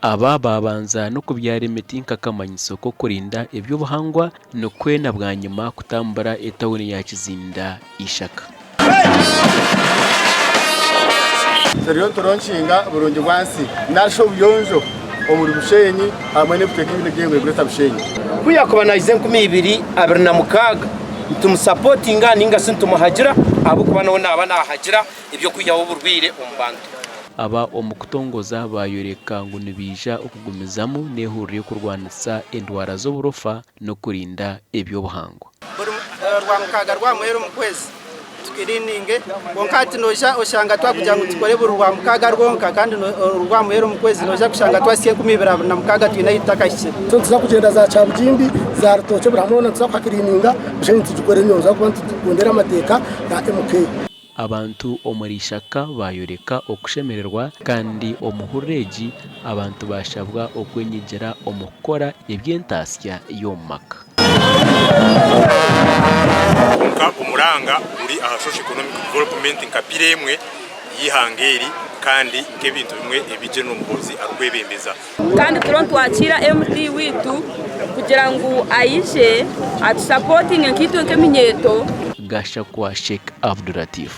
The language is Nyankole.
Aba baabanza n'okubyara emiti nk'akamanyiso k'okurinda eby'obuhangwa nikwo na bwanyima kutambura etauni ya Kizinda Ishaka. Turiyo nituronkinga burungi bwansi narishi obuyonjo omuri Bushenyi hamwe n'ebicweka ebindi eby'enguudo ebirikureeta Bushenyi. Ku yaakuba naiza 2026 nitumusapotinga nainga shi nitumuhagira ahabw'okuba nawe naaba naahagira eby'okwihaho oburwaire omu bantu. Aba omu kutongoza baayoreka ngu nibaija okugumizamu n'ehururu y'okurwanisa endwara z'oburofa n'okurinda eby'obuhangwa. Buri Rwamukaaga rwa muheru omu kwezi tukiriininge, kwonka hati noija oshanga twakugira ngu tukore buri Rwamukaaga rwonka kandi orwa muheru omu kwezi noija kushanga twahitsya 2026 twine ahu tutakahikire. Nituza kugyenda za Kyabugimbi, za Rutookye buri hamwe hoona nituza kuhakiriininga busha nitugikora enyonjo ahabw'okuba nitugondera amateeka ga MK. Abantu omuri Ishaka baayoreka okushemererwa kandi omu hururu egi abantu baashabwa okwenyigira omu kukora eby'entaasya y'omu maka. Kwonka omuranga guri aha Socio Economic Development nka pira emwe y'eihanga eri kandi nk'ebintu bimwe ebi General Muhoozi arikwebembeza. Kandi turiyo nitwakiira MD waitu kugira ngu aije atusapotinge nkaitwe nk'eminyeeto. Gashakwa Sheikh Abdulatif.